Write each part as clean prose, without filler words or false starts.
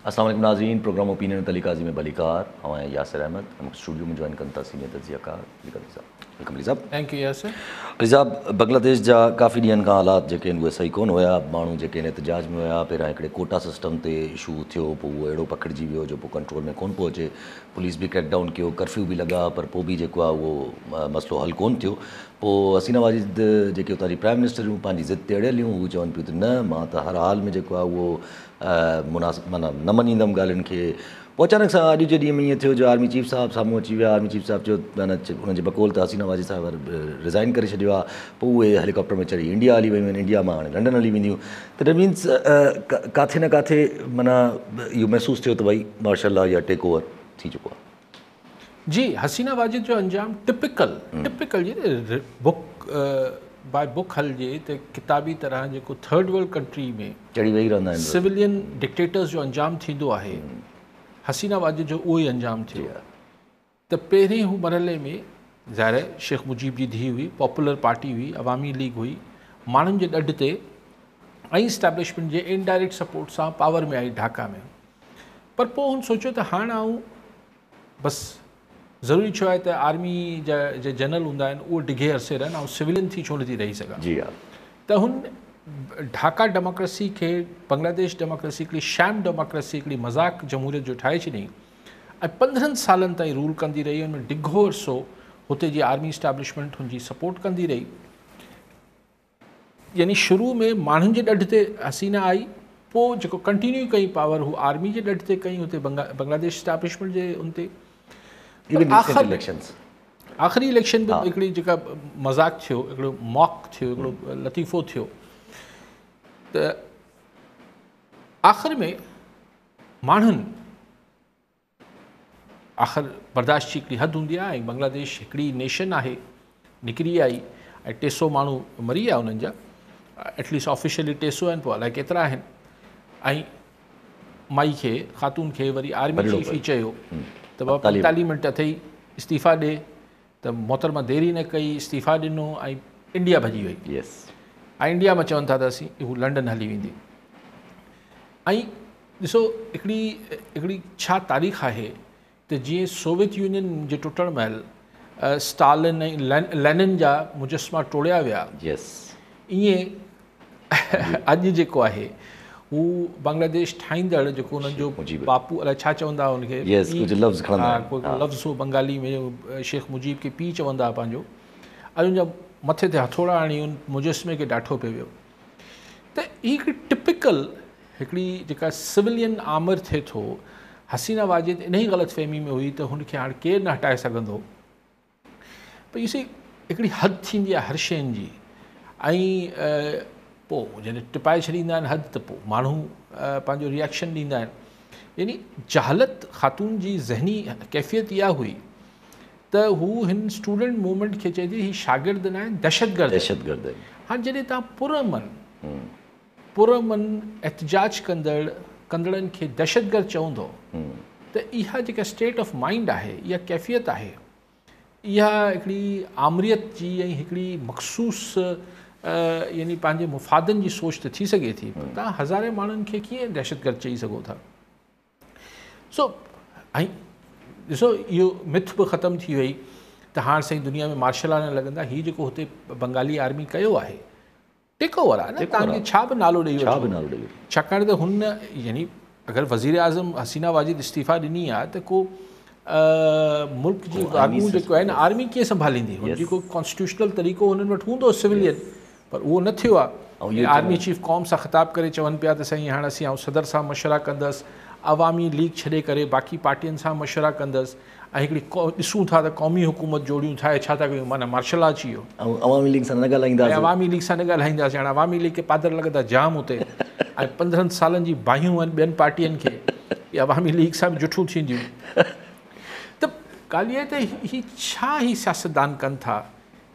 अस्सलाम वालेकुम नाज़रीन, प्रोग्राम ओपिनियन तली काजी में भलीकार। आउं आहियां यासिर अहमद। मूंखे स्टूडियो में जॉइन कनि था सीनियर तजियाकार अली साहब। Welcome Ali साहब। Thank you Yasir. Ali साहब, बांग्लादेश जा काफ़ी ॾींहनि खां हालात जेके आहिनि उहे सही कोन हुया। माण्हू जेके आहिनि एहतजाज में हुया। पहिरियां हिकिड़े कोटा सिस्टम ते इशू थियो, पोइ उहो अहिड़ो पकड़िजी वियो जो पोइ कंट्रोल में कोन पियो अचे। पुलिस बि क्रैकडाउन कयो, कर्फ्यू बि लॻा, पर पोइ बि जेको आहे उहो मसइलो हल कोन थियो। पोइ हसीना वाजिद जेके उतां जी प्राइम मिनिस्टर हुयूं, पंहिंजी ज़िद ते अड़ियल हुयूं। हू चवनि पियूं त न, मां त हर हाल में जेको आहे उहो मुनासिब माना न मञींदमि ॻाल्हियुनि खे। पोइ अचानक सां अॼु जे ॾींहं में ईअं थियो जो आर्मी चीफ साहिबु साम्हूं अची विया। आर्मी चीफ साहिबु चयो माना हुननि जे बकौल त हसीना वाजिद साहिब रिज़ाइन करे छॾियो आहे। पोइ उहे हेलीकॉप्टर में चढ़ी इंडिया हली वयूं आहिनि, इंडिया मां हाणे लंडन हली वेंदियूं। त that means काथे न काथे माना इहो महसूसु थियो त भई मार्शल लॉ या टेक ओवर थी चुको आहे। जी, हसीना वाजिद जो अंजाम टिपिकल टिपिकल जी बुक बाय बुक हलजे त किताबी तरह जेको थर्ड वर्ल्ड कंट्री में चढ़ी वेही रहंदा आहिनि, सिविलियन डिक्टेटर्स जो अंजाम थींदो आहे, हसीना वाजिद जो उहो ई अंजाम थियो। त पहिरीं हू मरहले में ज़ाहिर आहे शेख मुजीब जी धीउ हुई, पॉपुलर पार्टी हुई, अवामी लीग हुई, माण्हुनि जे ॾढ ते ऐं इस्टेब्लिशमेंट जे इनडायरेक्ट सपोर्ट सां पावर में आई ढाका में। पर पोइ हुन सोचियो त हाणे आउं बसि ज़रूरी छो आहे त आर्मी जा जे जनरल हूंदा आहिनि उहे डिघे अरसे रहनि, ऐं सिविलियन थी छो नथी रही सघां। जी हा। त हुन ढाका डेमोक्रेसी खे बांग्लादेश डेमोक्रेसी हिकिड़ी शैम डेमोक्रेसी, हिकिड़ी मज़ाक जमहूरियत जो ठाहे छॾियईं ऐं 15 सालनि ताईं रूल कंदी रही। हुन में डिघो अरसो हुते जी आर्मी इस्टेब्लिशमेंट हुनजी सपोर्ट कंदी रही। यानी शुरू में माण्हुनि जे ॾढ ते हसीना आई, पोइ जेको कंटिन्यू कई पावर हू आर्मी जे ॾढ ते कई, हुते बांग्लादेश इस्टेब्लिशमेंट जे उन ते। आख़िरी इलेक्शन बि हिकिड़ी जेका मज़ाक थियो, हिकिड़ो मॉक थियो, हिकिड़ो लतीफ़ो थियो। त आख़िर में माण्हुनि आख़िर बर्दाश्त जी हिकिड़ी हद हूंदी आहे ऐं बांग्लादेश हिकिड़ी नेशन आहे, निकिरी आई ऐं 300 माण्हू मरी विया उन्हनि जा, एटलीस्ट ऑफिशियली 300 आहिनि, पोइ अलाए केतिरा आहिनि। ऐं माई खे, ख़ातून खे वरी आर्मी चीफ ई चयो त बाबा 45 मिंट अथई, इस्तीफ़ा ॾे। त मोहतरमा देरी न कई, इस्तीफ़ा ॾिनो ऐं इंडिया भॼी वई। यस। ऐं इंडिया मां चवनि था त असीं हू लंडन हली वेंदी। ऐं ॾिसो हिकिड़ी हिकिड़ी छा तारीख़ आहे त जीअं सोवियत यूनियन जे टुटण महिल स्टालिन ऐं लेनिन जा मुजस्मा टोड़िया विया, यस, ईअं अॼु जेको आहे हू बांग्लादेश ठाहींदड़ जेको हुननि जो बापू अलाए छा चवंदा हुआ हुनखे, कुझु लफ़्ज़ खणंदा आहिनि, को लफ़्ज़ हो बंगाली में शेख मुजीब खे पीउ चवंदा हुआ पंहिंजो, अॼु हुनजा मथे ते हथौड़ा हणी उन मुजस्मे खे डाठो पियो वियो। त हीअ हिकिड़ी टिपिकल हिकिड़ी जेका सिविलियन आमिर थिए थो। हसीना वाजिद इन ई ग़लतफ़हमी में हुई त हुनखे हाणे केरु न हटाए सघंदो। पर you see हिकिड़ी हद थींदी आहे हर शयुनि जी, ऐं पोइ जॾहिं टिपाए छॾींदा आहिनि हद त पोइ माण्हू पंहिंजो रिएक्शन ॾींदा आहिनि। यानी जहालत ख़ातून जी ज़हनी कैफ़ियत इहा हुई त हू हिन स्टूडेंट मूवमेंट खे चए थी ही शागिर्द न आहिनि, दहशतगर्द दहशतगर्द आहिनि। हाणे जॾहिं तव्हां पुरअमन पुरअमन एहतजाज कंदड़नि खे दहशतगर्द चवंदो त इहा जेका स्टेट ऑफ माइंड आहे, इहा कैफ़ियत आहे, इहा हिकिड़ी आमरियत जी ऐं हिकिड़ी मख़सूस यानी पंहिंजे मुफ़ादनि जी सोच त थी सघे थी, पर तव्हां हज़ारे माण्हुनि खे कीअं दहशतगर्द चई सघो था। सो ऐं ॾिसो इहो मिथ बि ख़तमु थी वई त हाणे साईं दुनिया में मार्शल लॉ न लॻंदा। हीउ जेको हुते बंगाली आर्मी कयो आहे टेक ओवर आहे न, तव्हांखे छा बि नालो ॾेई वठो, छाकाणि त हुन यानी अगरि वज़ीर आज़म हसीना वाजिद इस्तीफ़ा ॾिनी आहे त को मुल्क जी आगू जेको आहे न आर्मी कीअं संभालींदी, हुन जी को कॉन्स्टिट्यूशनल तरीक़ो हुननि वटि हूंदो सिविलियन, पर उहो न थियो आहे। आर्मी चीफ क़ौम सां ख़िताब करे चवनि पिया त साईं हाणे असीं आउं सदर सां मशवरा कंदसि, अवामी लीग छॾे करे बाक़ी पार्टियुनि सां मशवरा कंदसि ऐं हिकिड़ी ॾिसूं था त क़ौमी हुकूमत जोड़ियूं था छा था कयूं, माना मार्शल लॉ अची वियो। अवामी लीग सां न ॻाल्हाईंदासीं, अवामी लीग सां न ॻाल्हाईंदासीं। हाणे अवामी लीग खे पादर लॻंदा जाम हुते ऐं 15 सालनि जी बाहियूं आहिनि ॿियनि पार्टियुनि खे, इहे अवामी लीग सां बि जुठूं थींदियूं। त ॻाल्हि इहा आहे त हीअ छा ही सियासतदान कनि था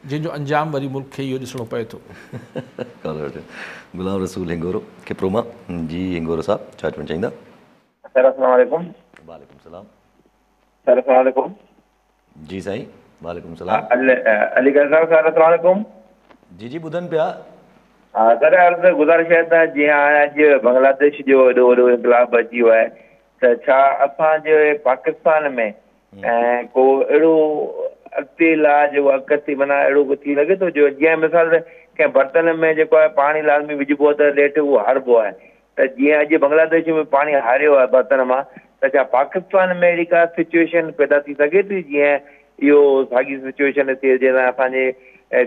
जंहिंजो अंजाम वरी मुल्क खे इहो ॾिसणो पए थो। गुलाम रसूल हिंगोरो खिप्रो मां। जी हिंगोरो साहिबु, छा चवणु चाहींदा? सर अस्सलाम वालेकुम। वालेकुम सलाम। सर अस्सलाम वालेकुम। जी साईं, वालेकुम सलाम। अली साहब सर अस्सलाम वालेकुम। जी जी ॿुधनि पिया। हा सर, अर्ज़ गुज़ारिश आहे त जीअं हाणे अॼु बांग्लादेश जो एॾो वॾो इंक़िलाब अची वियो आहे ته ڇا اسان جي پاڪستان ۾ ڪو اهڙو اڳتي لا جيڪو اڳڪٿي معنيٰ اهڙو ڪو ٿي سگهي ٿو جو جيئن مثال ڪنهن برتن ۾ جيڪو آهي پاڻي لازمي وجهبو آهي ته نيٺ اهو هاربو آهي ته جيئن اڄ بنگلاديش ۾ پاڻي هاريو آهي برتن مان ته ڇا پاڪستان ۾ اهڙي ڪا سچوئيشن پيدا ٿي سگهي ٿي جيئن اهو ساڳي سچوئيشن ٿئي جنهن سان اسان جي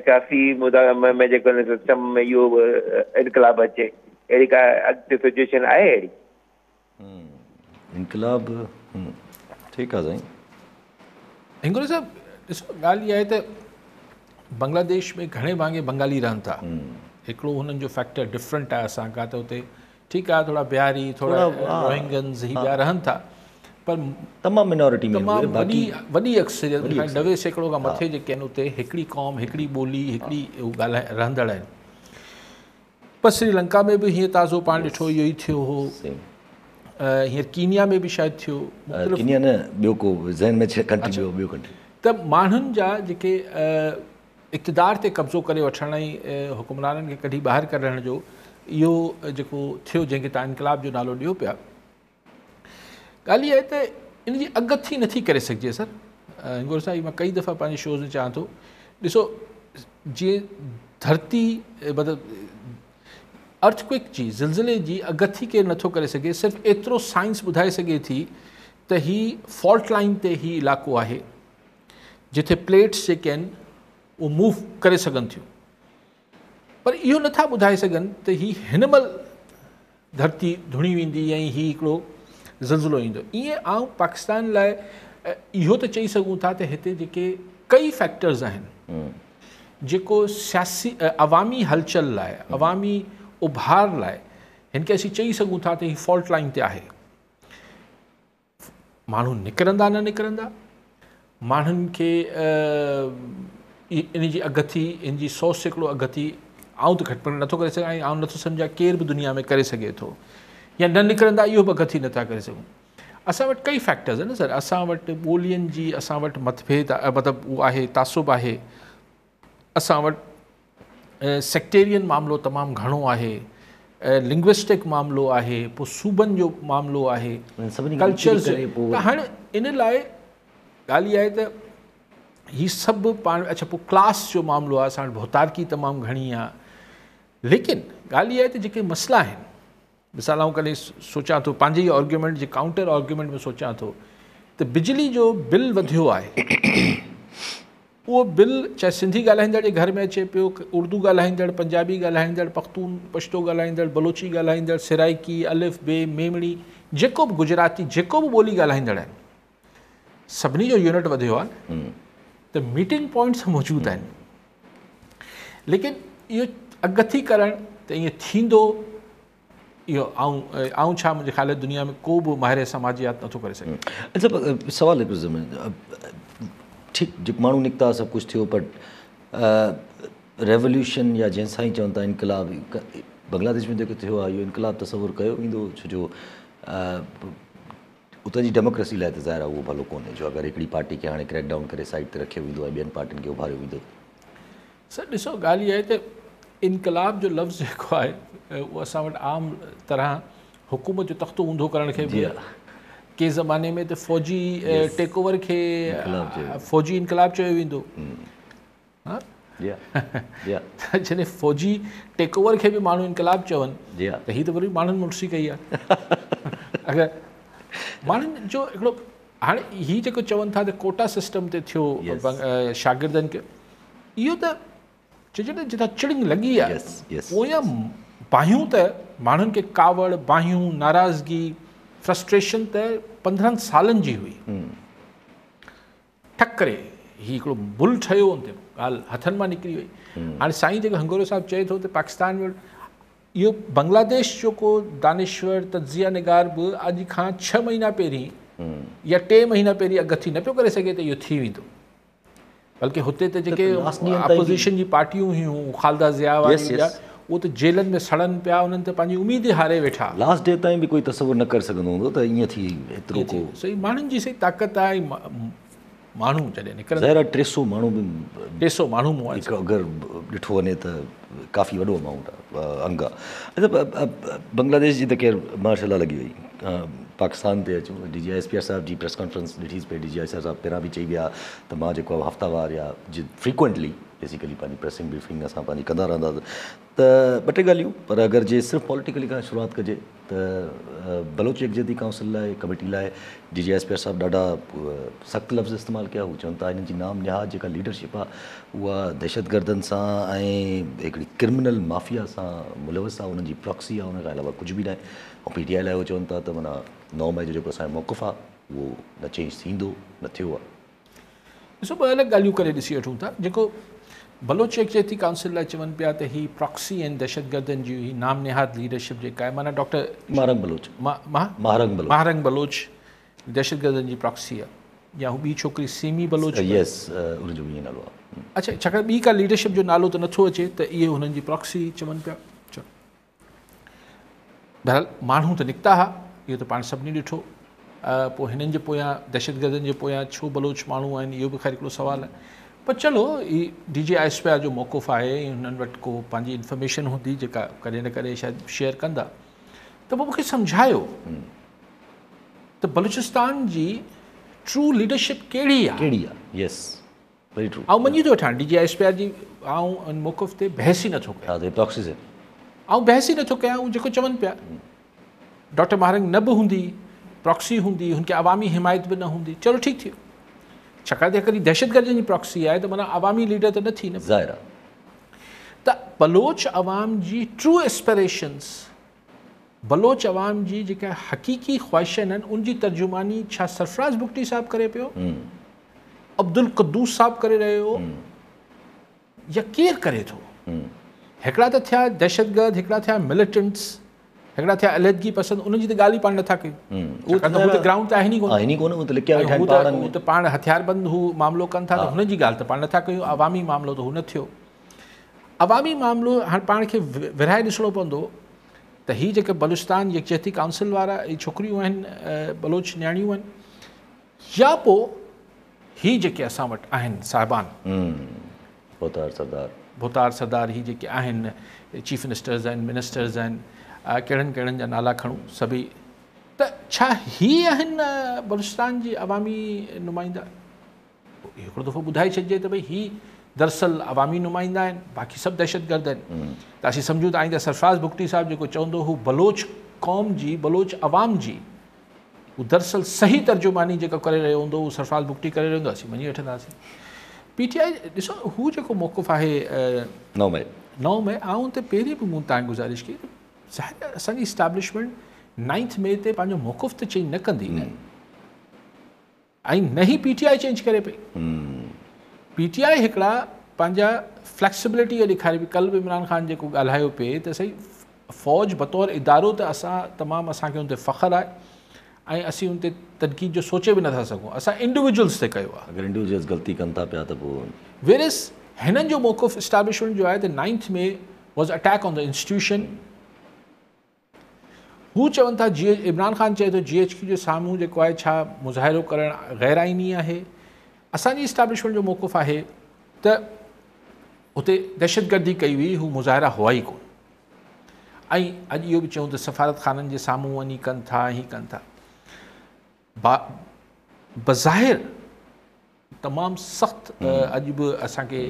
سياسي ۾ جيڪو سسٽم ۾ اهو انقلاب اچي اهڙي ڪا اڳتي سچوئيشن آهي اهڙي؟ انقلاب ٺيڪ آ سائين. هنگوري صاحب ڏسو ڳالهه اها آهي ته بنگلاديش ۾ گهڻي ڀاڱي بنگالي رهن ٿا هڪڙو هنن جو فيڪٽر ڊفرنٽ آهي اسان کان ته اتي ٺيڪ آهي ٿورا بهاري ٿورا روهنگنز هي ٻيا رهن ٿا پر تمام مينارٽي ۾ تمام وڏي وڏي اڪثريت 90% کان مٿي جيڪي آهن اتي هڪڙي قوم هڪڙي ٻولي هڪڙي ڳالهائي رهندڙ آهن پر سري لنڪا ۾ به هيئن تازو پاڻ ڏٺو اهو ئي ٿيو هو. هينئر ڪينيا ۾ به شايد ٿيو. مختلف ڪينيا نه ٻيو ڪو ذهن ۾ اچي ڪنٽري ٻيو ٻيو ڪنٽري. ته ماڻهن جا جيڪي اقتدار تي قبضو ڪري وٺڻ ۽ حڪمرانن کي ڪڍي ٻاهر ڪڍڻ جو اهو جيڪو ٿيو جنهن کي توهان انقلاب جو نالو ڏيو پيا. ڳالهه اها آهي ته ان جي اڳڪٿي نٿي ڪري سگهجي سر هنگور صاحب مان ڪئي دفعا پنهنجي شوز ۾ چوان ٿو ڏسو جيئن ڌرتي مطلب ارٿ ڪوئڪ جي زلزلي جي اڳڪٿي ڪير نٿو ڪري سگهي صرف ايترو سائنس ٻڌائي سگهي ٿي ته هي فالٽ لائن تي هي علائقو آهي جتي پليٽس جيڪي آهن اهو موو ڪري سگهن ٿيون پر اهو نٿا ٻڌائي سگهن ته هي هن مهل ڌرتي ڌڻي ويندي ۽ هي هڪڙو زلزلو ايندو. ائين آئون پاڪستان لاء اهو ته چئي سگهون ٿا ته هتي جيڪي ڪئي فيڪٽرز آهن جيڪو سياسي عوامي هلچل لاء عوامي اڀار لاء هن کي اسين چئي سگهون ٿا ته هي فالٽ لائن تي آهي. ماڻهو نڪرندا نه نڪرندا، ماڻهن کي ان جي اڳڪٿي، ان جي 100% اڳڪٿي آئون ته گهٽ ۾ گهٽ نٿو ڪري سگهان ۽ آئون نٿو سمجهان ڪير به دنيا ۾ ڪري سگهي ٿو يا نه نڪرندا اهو به اڳڪٿي نٿا ڪري سگهون. اسان وٽ ڪئي فيڪٽرز آهن نه سر، اسان وٽ ٻولين جي اسان وٽ متڀيد مطلب اهو آهي تعصب آهي، اسان وٽ سيڪٽيرين معاملو تمام گهڻو آهي، لنگوسٽڪ معاملو آهي، پوء صوبن جو معاملو آهي، ڪلچرز ته هاڻي ان لاء ڳالهه اها آهي ته هي سڀ پاڻ اڇا پوء ڪلاس جو معاملو آهي، اسان وٽ ڀوتارڪي تمام گهڻي آهي، ليڪن ڳالهه اها آهي ته جيڪي مسئلا آهن مثال آئون ڪڏهن سوچان ٿو پنهنجي ئي آرگيومينٽ جي ڪائونٽر آرگيومينٽ ۾ سوچان ٿو ته بجلي جو بل وڌيو آهي اهو بل چاهي سنڌي ڳالهائيندڙ جي گهر ۾ اچي پيو اردو ڳالهائيندڙ پنجابي ڳالهائيندڙ پختون پشتو ڳالهائيندڙ بلوچي ڳالهائيندڙ سرائيڪي الف بي ميمڻي جيڪو به گجراتي جيڪو به ٻولي ڳالهائيندڙ آهن سڀني جو يونٽ وڌيو آهي ته ميٽنگ پوائنٽس موجود آهن ليڪن اهو اڳڪٿي ڪرڻ ته ائين ٿيندو اهو آئون آئون ڇا منهنجي خيال دنيا ۾ ڪو به ماهر سماجيات نٿو ڪري سگهي. اڇا سوال هڪ ٺيڪ جيڪو ماڻهو نڪتا سڀ ڪجهه ٿيو پر ريوليوشن يا جنهن سان ئي چون ٿا انقلاب بنگلاديش ۾ جيڪو ٿيو آهي اهو انقلاب تصور ڪيو ويندو ڇو جو اتان جي ڊيموڪريسي لاء ته ظاهر آهي اهو ڀلو ڪونهي جو اگر هڪڙي پارٽي کي هاڻي ڪريڪ ڊائون ڪري سائيڊ تي رکيو ويندو ۽ ٻين پارٽين کي اڀاريو ويندو. سر ڏسو ڳالهه اها آهي ته انقلاب جو لفظ جيڪو آهي اهو اسان وٽ عام طرح حڪومت جو تختو اونڌو ڪرڻ کي به ڪنهن زماني ۾ ته فوجي ٽيڪ اوور کي فوجي انقلاب چيو ويندو. جڏهن فوجي ٽيڪ اوور کي به ماڻهو انقلاب چون ته هي ته وري ماڻهن مڙسي ڪئي آهي. اگر ماڻهن جو هڪڙو هاڻي هي جيڪو چون ٿا ته ڪوٽا سسٽم تي ٿيو شاگردن کي اهو ته چئجي نه جتان چڙنگ لڳي آهي پويان باهيون ته ماڻهن کي ڪاوڙ باهيون ناراضگي فرسٽريشن ته 15 سالن جي هئي. ٺڪ ڪري هي هڪڙو بل ٺهيو ان تي ڳالهه هٿن مان نڪري وئي. هاڻي سائين جيڪو هنگورو صاحب چئي ٿو ته پاڪستان ۾ اهو بنگلاديش جو ڪو دانشور تجزيه نگار به اڄ کان 6 مهينا پهرين يا 3 مهينا پهرين اڳڪٿي نه پيو ڪري سگهي ته اهو ٿي ويندو، بلڪه هتي ته جيڪي اپوزيشن جي پارٽيون هيون خالده ضياء واريون ٻيا اهي ته جيلن ۾ سڙن پيا، انهن ته پنهنجي اميد ئي هاري ويٺا. لاسٽ ڊي تائين به ڪوئي تصور نه ڪري سگهندو هوندو ته ائين ٿي ايترو ڪو. صحيح ماڻهن جي صحيح طاقت آهي ماڻهو جڏهن نڪرن. ظاهر آهي 300 ماڻهو به 300 ماڻهو مئا آهن. هڪ اگر ڏٺو وڃي ته ڪافي وڏو امائونٽ آهي انگ آهي. اڇا بنگلاديش جي ته خير مارشل لا لڳي وئي. پاڪستان تي اچون. D G I S P R صاحب جي پريس ڪانفرنس ڏٺيس پئي. D G I S P R صاحب پهريان به چئي ويا ته مان جيڪو آهي هفتاوار يا فريڪوئنٽلي بيسيڪلي پنهنجي پريسنگ بريفنگ اسان پنهنجي ڪندا رهنداسين ته ٻه ٽي ڳالهيون پر اگر جي صرف پوليٽيڪلي کان شروعات ڪجي ته بلوچ يڪجهتي ڪائونسل لاء ڪميٽي لاء D G I S P R صاحب ڏاڍا سخت لفظ استعمال ڪيا. هو چون ٿا هنن جي نام نهاد جيڪا ليڊرشپ آهي اها دهشتگردن سان ۽ هڪڙي ڪرمنل مافيا سان ملوث آهي، انهن جي پراڪسي آهي، ان کان علاوه ڪجهه به ناهي. ۽ پي ٽي آء لاء هو چون ٿا ته معنيٰ 9 مئي جو جيڪو اسان جو موقف آهي اهو نه چينج ٿيندو نه ٿيو آهي. ڏسو ٻه الڳ ڳالهيون ڪري ڏسي وٺون ٿا. جيڪو بلوچ يڪجهتي ڪائونسل لاء چون پيا ته هي پراڪسي آهن دهشتگردن جي، هي نام نهاد ليڊرشپ جيڪا آهي معنيٰ ڊاڪٽر ماهرنگ بلوچ، ماهرنگ بلوچ دهشتگردن جي پراڪسي آهي، يا هو ٻي ڇوڪري سيمي بلوچ، يس ان جو به ائين نالو آهي. اڇا ڇاڪاڻ ٻي ڪا ليڊرشپ جو نالو ته نٿو اچي ته اهي هنن جي پراڪسي چون پيا. بهرحال ماڻهو ته نڪتا ها، اهو ته پاڻ سڀني ڏٺو. پوء هنن جي پويان دهشتگردن جي پويان ڇو بلوچ ماڻهو آهن اهو به خير هڪڙو سوال آهي. پر چلو هي D G I S P R جو موقف آهي ۽ هنن وٽ ڪو پنهنجي انفارميشن هوندي جيڪا ڪڏهن نه ڪڏهن شايد شيئر ڪندا. ته پوء مونکي سمجهايو ته بلوچستان جي ٽرو ليڊرشپ ڪهڙي آهي؟ ڪهڙي آهي؟ يس ويري ٽرو. آئون مڃي ٿو وٺان D G I S P R جي آئون ان موقف تي بحث ئي نٿو ڪيان. آئون بحث ئي نٿو ڪيان، هو جيڪو چون پيا ڊاڪٽر ماهرنگ نه به هوندي، پراڪسي هوندي، هن کي عوامي حمايت به نه هوندي، چلو ٺيڪ ٿي ويو. ڇاڪاڻ ته هڪ دهشتگردن جي پراڪسي آهي ته معنيٰ عوامي ليڊر ته نه ٿي نه. ظاهر آهي ته بلوچ عوام جي ٽرو اسپيريشنز، بلوچ عوام جي جيڪا حقيقي خواهشن آهن ان جي ترجماني ڇا سرفراز بگٽي صاحب ڪري پيو، عبدالقدوس صاحب ڪري رهيو يا ڪير ڪري ٿو؟ هڪڙا ته ٿيا دهشتگرد، هڪڙا ٿيا مليٽنٽس، هڪڙا ٿيا علحدگي پسند، انهن جي ته ڳالهه ئي پاڻ نٿا ڪيون، ڇاڪاڻ ته هو ته گرائونڊ تي آهن ئي ڪونه، هو ته پاڻ هٿياربند هو معاملو ڪن ٿا ته هنن جي ڳالهه ته پاڻ نٿا ڪيون. عوامي معاملو ته هو نه ٿيو. عوامي معاملو هاڻي پاڻ کي ورهائي ڏسڻو پوندو ته هي جيڪي بلوچستان يڪجهتي ڪائونسل وارا هي ڇوڪريون آهن، بلوچ نياڻيون آهن، يا پوء هي جيڪي اسان وٽ آهن صاحبان، ڀوتار سردار، ڀوتار سردار، هي جيڪي آهن چيف منسٽرز آهن، منسٽرز آهن، ڪهڙن ڪهڙن جا نالا کڻون سڀئي، ته ڇا هي آهن بلوچستان جي عوامي نمائندا؟ هڪڙو دفعو ٻڌائي ڇڏجي ته ڀئي هي دراصل عوامي نمائندا آهن، باقي سڀ دهشتگرد آهن. ته اسين سمجهون ته آئنده سرفراز بگٽي صاحب جيڪو چوندو هو بلوچ قوم جي، بلوچ عوام جي، هو دراصل صحيح ترجماني جيڪا ڪري رهيو هوندو اهو سرفراز بگٽي ڪري رهيو هوندو، اسين مڃي وٺنداسين. پي ٽي آء ڏسو هو جيڪو موقف آهي 9 مئي، 9 مئي، آئون ته پهرين به مون تان گذارش ڪئي ته ظاهر آهي اسان جي اسٽيبلشمينٽ 9 مئي تي پنهنجو موقف ته چينج نه ڪندي نه، ۽ نه ئي پي ٽي آء چينج ڪري پئي. پي ٽي آء هڪڙا پنهنجا فليڪسبلٽي اها ڏيکاري پئي. ڪلهه به عمران خان جيڪو ڳالهايو پئي ته سائين فوج بطور ادارو ته اسان تمام اسان کي ان تي فخر آهي ۽ اسين ان تي تنقيد جو سوچي به نٿا سگهون، اسان انڊيويجولز تي ڪيو آهي. اگر انڊيويجولز غلطي ڪن ٿا پيا ته پوء ويرس هنن جو موقف اسٽيبلشمينٽ جو آهي ته 9 May was attack on the institution. هو چون ٿا جي عمران خان چئي ٿو جي ايڇ ڪيو جي سامهون جيڪو آهي ڇا مظاهرو ڪرڻ غير آئيني آهي؟ اسان جي اسٽيبلشمينٽ جو موقف آهي ته اتي دهشتگردي ڪئي وئي، هو مظاهرا هئا ئي ڪونه. ۽ اڄ اهو به چئون ته سفارتخانن جي سامهون وڃي ڪن ٿا هي ڪن ٿا. بظاهر تمام سخت اڄ به اسان کي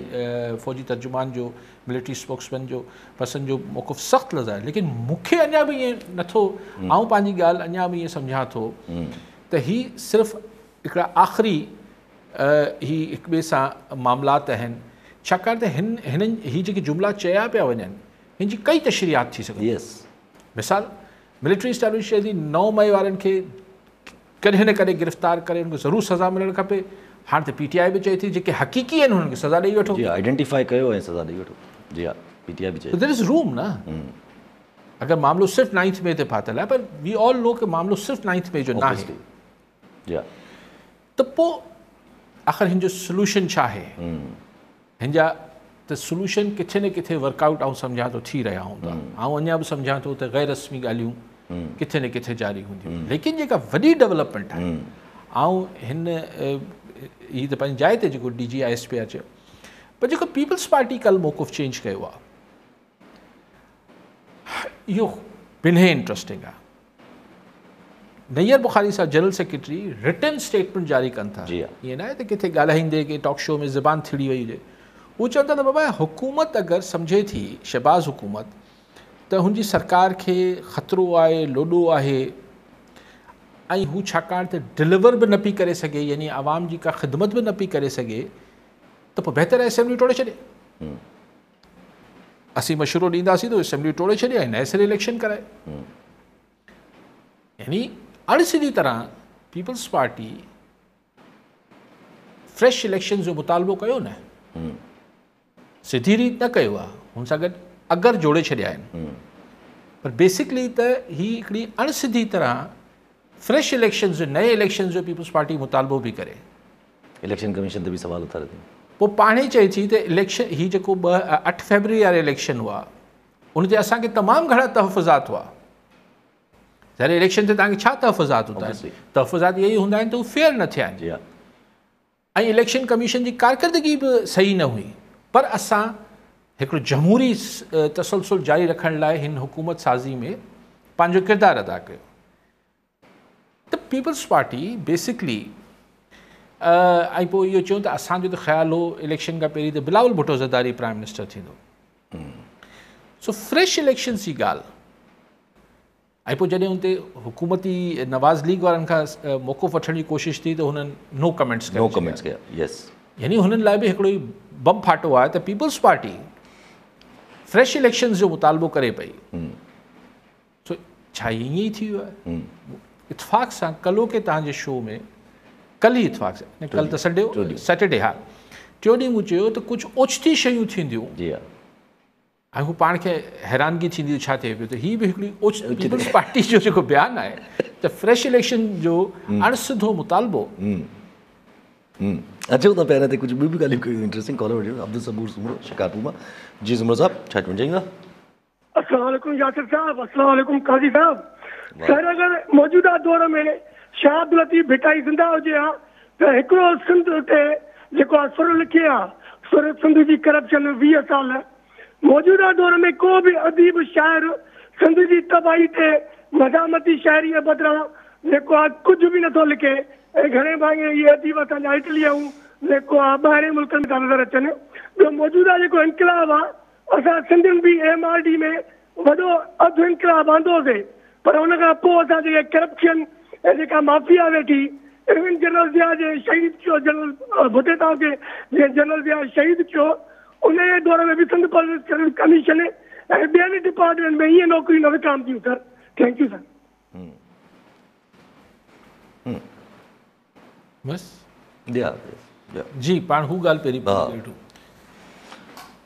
فوجي ترجمان جو، ملٽري اسپوڪسمين جو پرسن جو موقف سخت لفظ آهي، ليڪن مون کي اڃا به ائين نٿو، آئون پنهنجي ڳالهه اڃا به ائين سمجهان ٿو ته هي صرف هڪڙا آخري هي هڪ ٻئي سان معاملات آهن، ڇاڪاڻ ته هن هنن هي جيڪي جملا چيا پيا وڃن هن جي ڪئي تشريحات ٿي سگهن ٿيون. مثال ملٽري اسٽيبلشمينٽ چئي ٿي 9 مئي وارن کي ڪڏهن نه ڪڏهن گرفتار ڪري انهن کي ضرور سزا ملڻ کپي. هاڻ ته پي ٽي آء به چئي ٿي جيڪي حقيقي آهن انهن کي سزا ڏئي وٺو. جي ها آئيڊينٽيفائي ڪيو ۽ سزا ڏئي وٺو. جي ها پي ٽي آء به چئي ٿي. دير از روم نه اگر معاملو صرف 9 مئي تي ڦاٿل آهي پر وي آل نو ڪه معاملو صرف 9 مئي جو ناهي. جي ها ته پوء آخر هن جو سوليوشن ڇا آهي؟ هن جا ته سوليوشن ڪٿي نه ڪٿي ورڪ آئوٽ آئون سمجهان ٿو ٿي رهيا هوندا. آئون اڃا به سمجهان ٿو ته غير رسمي ڳالهيون ڪٿي نه ڪٿي جاري هونديون، ليڪن جيڪا وڏي ڊولپمينٽ آهي آئون هن هي ته پنهنجي جاء تي جيڪو D G I S P R چيو، پر جيڪو پيپلز پارٽي ڪل موقف چينج ڪيو آهي اهو بنهه انٽرسٽنگ آهي. نيئر بخاري صاحب جنرل سيڪريٽري رٽن اسٽيٽمينٽ جاري ڪن ٿا. ائين نه آهي ته ڪٿي ڳالهائيندي ڪنهن ٽاڪ شو ۾ زبان ٿڙي وئي هجي. هو چون ٿا ته بابا حڪومت اگر سمجهي ٿي، شهباز حڪومت، ته هن جي سرڪار کي خطرو آهي، لوڏو آهي ۽ هو ڇاڪاڻ ته ڊليور به نه پئي ڪري سگهي، يعني عوام جي ڪا خدمت به نه پئي ڪري سگهي، ته پوء بهتر آهي اسيمبلي ٽوڙي ڇڏي. اسين مشورو ڏينداسين ته اسيمبلي ٽوڙي ڇڏي ۽ نئين سر اليڪشن ڪرائي. يعني اڻ سڌي طرح پيپلز پارٽي فريش اليڪشن جو مطالبو ڪيو نه، سڌي ريت نه ڪيو آهي، هن سان گڏ اگر جوڙي ڇڏيا آهن، پر بيسڪلي ته هي هڪڙي اڻ سڌي طرح فريش اليڪشن جو، نئين اليڪشن جو پيپلز پارٽي مطالبو به ڪري. اليڪشن ڪميشن تي به سوال اٿاري ٿي. پوء پاڻ ئي چئي ٿي ته اليڪشن هي جيڪو 8 فيبروري واري اليڪشن هئا ان تي اسان کي تمام گهڻا تحفظات هئا. ظاهر اليڪشن تي توهان کي ڇا تحفظات هوندا آهن؟ تحفظات اهي ئي هوندا آهن ته هو فيئر نه ٿيا آهن ۽ اليڪشن ڪميشن جي ڪارڪردگي به صحيح نه هئي، پر اسان هڪڙو جمهوري تسلسل جاري رکڻ لاء هن حڪومت سازي ۾ پنهنجو ڪردار ادا ڪيو. ته پيپلز پارٽي بيسڪلي ۽ پوء اهو چيو ته اسان جو ته خيال هو اليڪشن کان پهرين ته بلاول ڀٽو زرداري پرائم منسٽر ٿيندو. سو فريش اليڪشنز جي ڳالهه ۽ پوء جڏهن ان تي حڪومتي نواز ليگ وارن کان موقف وٺڻ جي ڪوشش ٿي ته هنن نو ڪمينٽس ڪري ڇڏيا. يس يعني هنن لاء به هڪڙو ئي بم ڦاٽو آهي ته پيپلز پارٽي فريش اليڪشنز جو مطالبو ڪري پئي. سو ڇا ائين ئي ٿي ويو آهي؟ اتفاق سان ڪلهوڪي توهان جي شو ۾ ڪل ئي اتفاق سان، نه ڪل ته سنڊي هو، سيٽرڊي، ها ٽيون ڏينهن مون چيو ته ڪجهه اوچتي شيون ٿينديون ۽ هو پاڻ کي حيرانگي ٿيندي ڇا ٿئي پيو ته هي به هڪڙي اوچتي پيپلز پارٽي جو جيڪو بيان آهي ته فريش اليڪشن جو اڻ سڌو مطالبو. اچو ته پهريان تي ڪجهه ٻيون به ڳالهيون ڪيون. انٽريسٽنگ ڪالر وٺي عبدالصبور سومرو شڪارپور مان. جي سومرو صاحب ڇا چوڻ چاهيندا؟ السلام عليڪم ياسر صاحب السلام عليڪم قاضي صاحب سر اگر موجوده دور ۾ شاهه عبداللطيف ڀٽائي زنده هجي ها ته هڪڙو سنڌ تي جيڪو آ سر لکي ها سر سنڌ جي ڪرپشن 20 سال موجوده دور ۾ ڪو به اديب شاعر سنڌ جي تباهي تي مزاحمتي شاعري بدران جيڪو آ ڪجهه به نٿو لکي ۽ گهڻي ڀاڱي اهي اديب اسان جا اٽلي ۽ جيڪو آ ٻاهرين ملڪن ۾ ٿا نظر اچن ٻيو موجوده جيڪو انقلاب آ اسان سنڌين به ايم آر ڊي ۾ وڏو اڌ انقلاب آندوسي پر ان کان پوء اسان جيڪي ڪرپشن ۽ جيڪا مافيا ويٺي ايون جنرل ضياء جي شهيد ٿيو جنرل ڀٽي صاحب کي جيئن جنرل ضياء شهيد ٿيو ان جي دور ۾ به سنڌ پبلڪ سروس ڪميشن ۽ ٻين ڊپارٽمينٽ ۾ ائين نوڪريون نه وڪامنديون سر thank you sir. بس جي پاڻ هو ڳالهه پهرين پوري ڪري وٺون.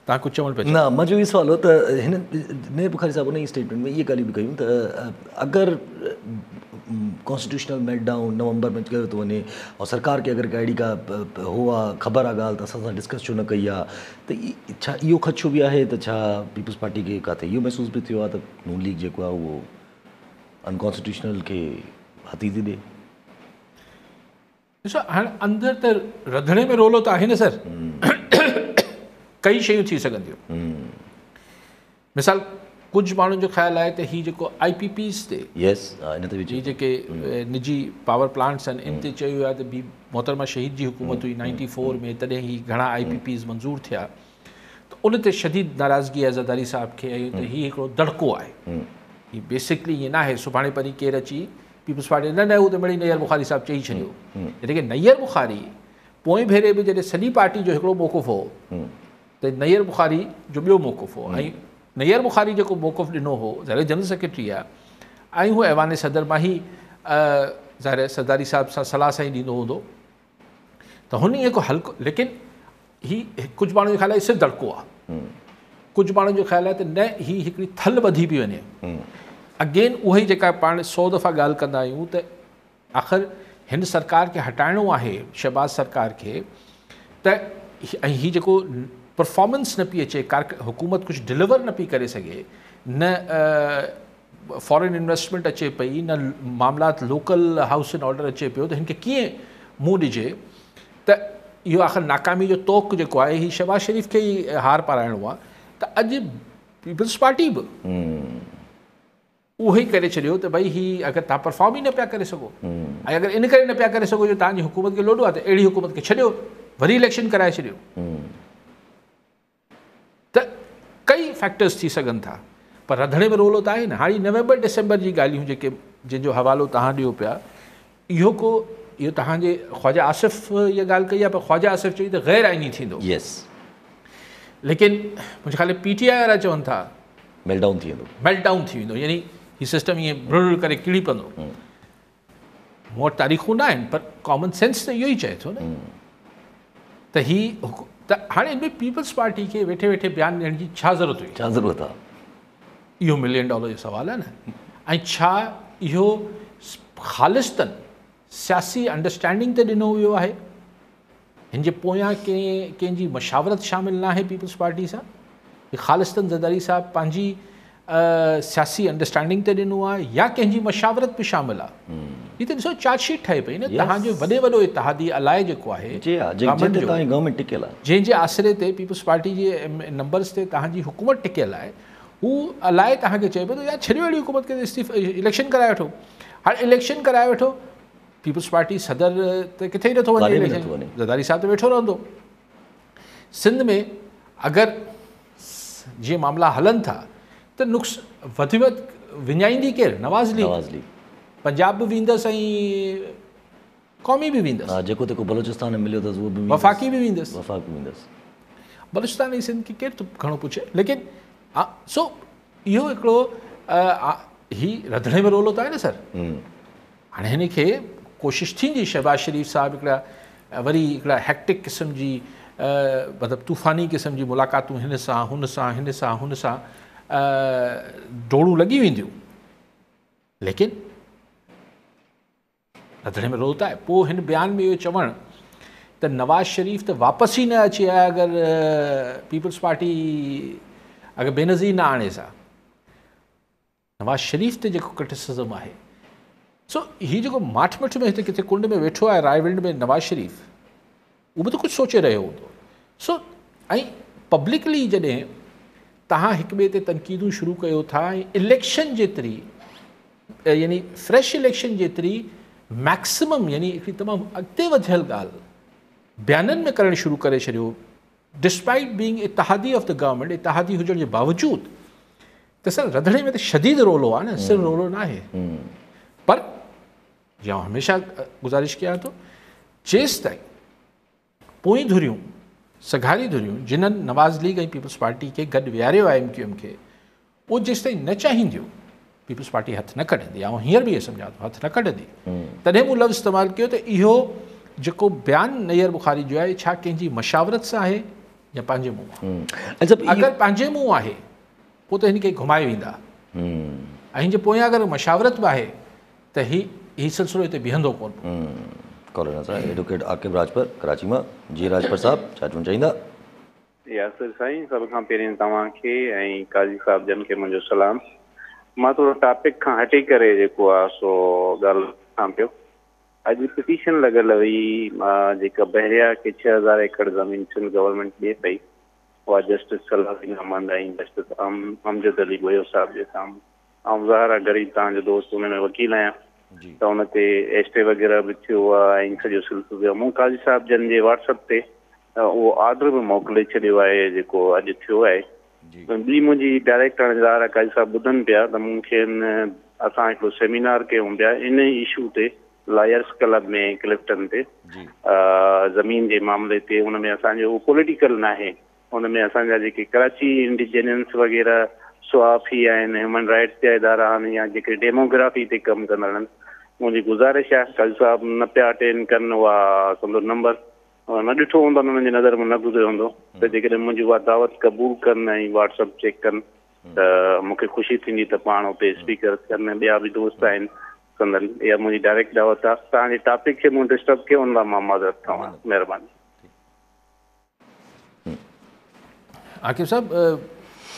توهان ڪجهه چوڻ پيا چاهيو؟ نه منهنجو اهو سوال هو ته هن نيب بخاري صاحب ان ئي اسٽيٽمينٽ ۾ اهي ڳالهيون به ڪيون ته اگر ڪانسٽيٽيوشنل ميلٽ ڊائون نومبر ۾ ڪيو ٿو وڃي ۽ سرڪار کي اگر ڪا اهڙي ڪا هو آ خبر آ ڳالهه ته اسان سان ڊسڪس ڇو نه ڪئي آ ته ڇا اهو خدشو به آهي ته ڇا پيپلز پارٽي کي ڪاٿي اهو محسوس به ٿيو آ ته نون ليگ جيڪو آ اهو انڪانسٽيٽيوشنل کي هٿي ٿي ڏي؟ ڏسو هاڻ اندر ته رڌڻي ۾ رولو ته آهي نه سر، ڪئي شيون ٿي سگهن ٿيون. مثال ڪجهه ماڻهن جو خيال آهي ته هي جيڪو آء پي پيز تي هي جيڪي نجي پاور پلانٽس آهن ان تي چيو ويو آهي ته بي محترمه شهيد جي حڪومت هئي 94 ۾ تڏهن هي گهڻا آء پي پيز منظور ٿيا ته ان تي شديد ناراضگي آهي زرداري صاحب کي ۽ ته هي هڪڙو دڙڪو آهي. هي بيسڪلي ائين ناهي سڀاڻي پرين ڪير اچي پيپلز پارٽي نه نه هو ته مڙئي نيئر بخاري صاحب چئي ڇڏيو. يعني ڪه نيئر بخاري پوئين ڀيري به جڏهن سڄي پارٽي جو هڪڙو موقف هو ته نيئر بخاري جو ٻيو موقف هو ۽ نيئر بخاري جيڪو موقف ڏنو هو ظاهر جنرل سيڪريٽري آهي ۽ هو ايوان صدر مان ئي ظاهر زرداري صاحب سان صلاح سان ئي ڏيندو هوندو ته هن ائين ڪو هلڪو ليڪن هي ڪجهه ماڻهن جو خيال آهي صرف دڙڪو آهي ڪجهه ماڻهن جو خيال آهي ته نه هي هڪڙي ٿل ٻڌي پئي وڃي اگين اها ئي جيڪا پاڻ 100 دفعا ڳالهه ڪندا آهيون ته آخر هن سرڪار کي هٽائڻو آهي شهباز سرڪار کي ته ۽ هي جيڪو پرفارمنس نه پئي اچي حڪومت ڪجهه ڊليور نه پئي ڪري سگهي نه فارين انويسٽمينٽ اچي پئي نه معاملات لوڪل هائوس ان آرڊر اچي پيو ته هن کي ڪيئن منهن ڏجي ته اهو آخر ناڪامي جو طوق جيڪو آهي هي شهباز شريف کي ئي هار پارائڻو آهي ته اڄ پيپلز پارٽي به. اهو ئي ڪري ڇڏيو ته ڀئي هي اگر توهان پرفارم ئي نه پيا ڪري سگهو ۽ اگر ان ڪري نه پيا ڪري سگهو جو توهان جي حڪومت کي لوڏو آهي ته اهڙي حڪومت کي ڇڏيو، وري اليڪشن ڪرائي ڇڏيو. ته ڪئي فيڪٽرز ٿي سگهن ٿا پر رڌڻي ۾ رولو ته آهي نه. هاڻي نومبر ڊسمبر جي ڳالهيون جيڪي جنهن جو حوالو توهان ڏيو پيا اهو ڪو اهو توهان جي خواجه آصف اها ڳالهه ڪئي آهي پر خواجه آصف چئي ته غير آئيني ٿيندو. يس. ليڪن منهنجي خيال ۾ پي ٽي آء وارا چون ٿا ميلٽ ڊائون ٿي ويندو. ميلٽ ڊائون ٿي ويندو يعني هي سسٽم ائين برر ڪري ڪري پوندو. مون وٽ تاريخون نه آهن پر ڪامن سينس ته اهو ئي چئي ٿو نه ته هي ته هاڻي ان ۾ پيپلز پارٽي کي ويٺي ويٺي بيان ڏيڻ جي ڇا ضرورت هئي؟ ڇا ضرورت آهي؟ اهو ملين ڊالر جو سوال آهي نه ۽ ڇا اهو خالصتن سياسي انڊرسٽينڊنگ تي ڏنو ويو آهي؟ هن جي پويان ڪنهن ڪنهن جي مشاورت شامل ناهي پيپلز پارٽي سان؟ هي خالصتن زرداري صاحب پنهنجي سياسي انڊرسٽينڊنگ تي ڏنو آهي يا ڪنهن جي مشاورت به شامل آهي؟ هي ته ڏسو چارج شيٽ ٺهي پئي نه توهان جو وڏي وڏو اتحادي الائي جيڪو آهي گورنمينٽ ٽڪيل آهي جنهن جي آسري تي پيپلز پارٽي جي نمبرز تي توهان جي حڪومت ٽڪيل آهي هو الائي توهان کي چئي پيو ته يار ڇڏيو اهڙي حڪومت کي استعيفا اليڪشن ڪرائي وٺو هاڻي اليڪشن ڪرائي وٺو پيپلز پارٽي صدر ته ڪٿي ئي نٿو وڃي اليڪشن زرداري صاحب ته ويٺو رهندو سنڌ ۾ اگر جيئن معاملا هلن ٿا ته نقص وڌ ۾ وڌ وڃائيندي ڪير نواز ليگ نواز ليگ پنجاب به ويندس ۽ قومي به ويندس ها جيڪو تيڪو بلوچستان ۾ مليو اٿس اهو به ويندس وفاقي به ويندس وفاق به ويندس بلوچستان ۽ سنڌ کي ڪير ٿو گهڻو پڇي ليڪن سو اهو هڪڙو هي رڌڻي ۾ رولو ته آهي نه سر هاڻي هن کي ڪوشش ٿيندي شهباز شريف صاحب هڪڙا وري هڪڙا هيڪٽڪ قسم جي مطلب طوفاني قسم جي ملاقاتون هن سان هن سان هن سان هن سان ڊوڙون لڳي وينديون ليڪن رڌڻي ۾ رولو ته آهي پوء هن بيان ۾ اهو چوڻ ته نواز شريف ته واپس ئي نه اچي ها اگر پيپلز پارٽي اگر بينظير نه آڻيس ها نواز شريف تي جيڪو ڪرٽيسزم آهي سو هي جيڪو ماٺ مٺ ۾ هتي ڪٿي ڪنڊ ۾ ويٺو آهي رائيونڊ ۾ نواز شريف اهو به ته ڪجهه سوچي رهيو هوندو سو ۽ پبلڪلي جڏهن توهان هڪ ٻئي تي تنقيدون شروع ڪيو ٿا ۽ اليڪشن جيتري يعني فريش اليڪشن جيتري ميڪسمم يعني هڪڙي تمام اڳتي وڌيل ڳالهه بيانن ۾ ڪرڻ شروع ڪري ڇڏيو ڊسپائيٽ بينگ اتحادي آف the government اتحادي هجڻ جي باوجود ته سر رڌڻي ۾ ته شديد رولو آهي نه صرف رولو نه آهي پر جيئن آئون هميشه گذارش ڪيان ٿو جيستائين پوئين ڌريون سگهاري ڌريون جنهن نواز ليگ ۽ پيپلز پارٽي کي گڏ ويهاريو آهي ايم ڪيو ايم کي اهو جيستائين نه چاهينديون پيپلز پارٽي هٿ نه ڪڍندي. آئون هينئر به اهو سمجهان ٿو هٿ نه ڪڍندي. تڏهن مون لفظ استعمال ڪيو ته اهو جيڪو بيان نيئر بخاري جو آهي ڇا ڪنهن جي مشاورت سان آهي يا پنهنجي منهن آهي. اگر پنهنجي منهن آهي پوء ته هن کي گهمائي ويندا ۽ هن جي پويان اگر مشاورت به آهي ته هي هي سلسلو هتي بيهندو ڪونه. ڪالر سان ايڊووڪيٽ عاقب راڄپر ڪراچي مان. جي راڄپر صاحب ڇا چوڻ چاهيندا؟ ياسر سائين سڀ کان پهرين توهان کي ۽ قاضي صاحب جن کي منهنجو سلام. مان ٿورو ٽاپڪ کان هٽي ڪري جيڪو آ سو ڳالهه رکان پيو. اڄ پٽيشن لڳل هئي جيڪا بحريا کي 6000 ايڪڙ زمين سنڌ گورنمينٽ ڏي پئي اها جسٽس صلاح الدين احمد ۽ جسٽس امجد علي ٻوهيو صاحب جي سامهون. آئون ظاهر آ غريب توهان جو دوست ان ۾ وڪيل آهيان ته ان تي ايسٽي وغيره به ٿيو آ ۽ سڄو سلسلو ٿيو آ. مون قاضي صاحب جن جي واٽس اپ تي اهو آرڊر به موڪلي ڇڏيو آهي جيڪو اڄ ٿيو آهي. ٻي منهنجي ڊائريڪٽ هاڻي ظاهر آهي قاضي صاحب ٻڌن پيا ته مون کين اسان هڪڙو سيمينار ڪيون پيا ان ئي اشو تي لائرس ڪلب ۾ ڪلفٽن تي زمين جي معاملي تي ان ۾ اسان جو پوليٽيڪل ناهي ان ۾ اسان جا جيڪي ڪراچي انڊيجينس وغيره صحافي آهن هيومن رائٽس جا ادارا آهن يا جيڪي ڊيموگرافي تي ڪم ڪندڙ آهن منهنجي گذارش آهي قاضي صاحب نه پيا اٽينڊ ڪن اها سندو نمبر نه ڏٺو هوندو انهن جي نظر مان نه گذريو هوندو ته جيڪڏهن منهنجي اها دعوت قبول ڪن ۽ واٽس اپ چيڪ ڪن ته مون کي خوشي ٿيندي ته پاڻ اتي اسپيڪر ٿين ۽ ٻيا به دوست آهن سندن اها منهنجي ڊائريڪٽ دعوت آهي توهان جي ٽاپڪ کي مون ڊسٽرب ڪيو ان لاء مان معذرت خواهه آهيان مهرباني. عاقب صاحب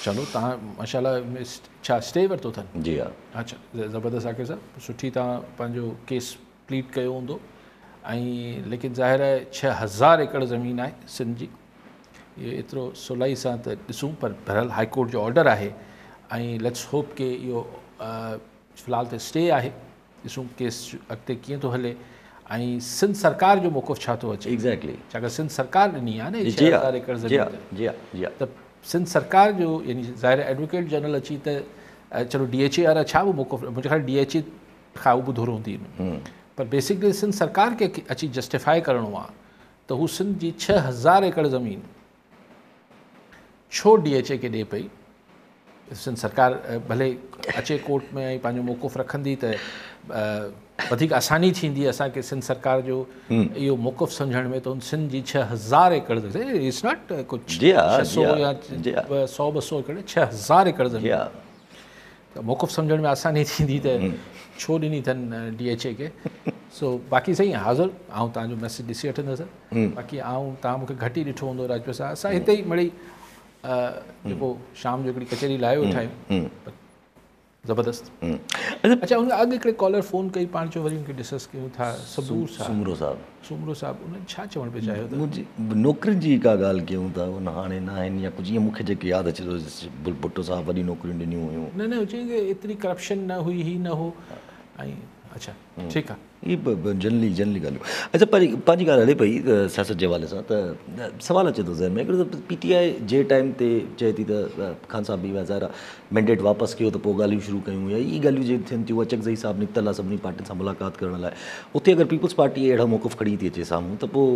چلو توهان ماشاءالله ڇا اسٽي ورتو اٿن؟ جي ها. اڇا زبردست عاقب صاحب سٺي توهان پنهنجو ڪيس پليڊ ڪيو هوندو ۽ ليڪن ظاهر آهي 6000 ايڪڙ زمين آهي سنڌ جي اهو ايترو سولائي سان ته ڏسون پر بهرحال هائي ڪورٽ جو آرڊر آهي ۽ let's hope ڪي اهو फ़िलहाल त स्टे आहे, ॾिसूं केस अॻिते कीअं थो हले ऐं सिंध सरकार जो मौक़िफ़ छा थो अचे। एग्ज़ैक्टली, छाकाणि सिंध सरकार ॾिनी आहे न 6000 एकड़ ज़मीन, त सिंध सरकार जो यानी ज़ाहिर एडवोकेट जनरल अची त चलो DHA वारा छा बि मौक़िफ़, मुंहिंजे ख़्याल DHA खां उहो बि धुर हूंदी, पर बेसिकली सिंध सरकार खे अची जस्टिफाई करिणो आहे त हू सिंध जी 6000 एकड़ ज़मीन छो DHA खे ॾिए पई। सिंध सरकार भले अचे कोर्ट में ऐं पंहिंजो मौक़िफ़ रखंदी त वधीक आसानी थींदी असांखे सिंध सरकार जो इहो मौक़िफ़ सम्झण में त हुन सिंध जी 6000 एकड़, it's not कुझु 600 या 100-200 एकड़, 6000 एकड़ ज़मीन, त मौक़िफ़ सम्झण में आसानी थींदी त छो ॾिनी अथनि DHA खे। सो बाक़ी सही हाज़िर, आउं तव्हांजो मैसेज ॾिसी वठंदुसि। बाक़ी आउं तव्हां मूंखे घटि ई ॾिठो हूंदो राजपूत साहिबु, असां हिते ई मिड़ई जेको शाम जो हिकिड़ी कचहरी लाए वेठा आहियूं, ज़बरदस्त। अच्छा, हुन खां अॻु हिकिड़े कॉलर फ़ोन कई, पाण चयो वरी हुनखे डिस्कस कयूं था, सबूर साहिबु, सूमरो साहिबु, उन्हनि छा चवणु पिए चाहियो? मुंहिंजी नौकरियुनि जी का ॻाल्हि कयूं था, उन हाणे न आहिनि या कुझु ईअं, मूंखे जेके यादि अचे थो भुट्टो साहिबु वॾी नौकरियूं ॾिनियूं हुयूं। न न, चई एतिरी करप्शन न हुई, ही न हो ऐं अच्छा ठीकु आहे, इहे जनरली जनरली ॻाल्हियूं। अच्छा, पंहिंजी ॻाल्हि हले पई सियासत जे हवाले सां, त सवाल अचे थो ज़हन में हिकिड़ो त PTI जे टाइम ते चए थी त खान साहिबु बि ज़ाहिर आहे मैंडेट वापसि कयो त पोइ ॻाल्हियूं शुरू कयूं, या इहे ॻाल्हियूं जेके थियनि थियूं, अचकज़ई साहिबु निकितल आहे सभिनी पार्टियुनि सां मुलाक़ात करण लाइ, उते अगरि पीपल्स पार्टी अहिड़ो मौक़िफ़ खणी थी अचे साम्हूं त पोइ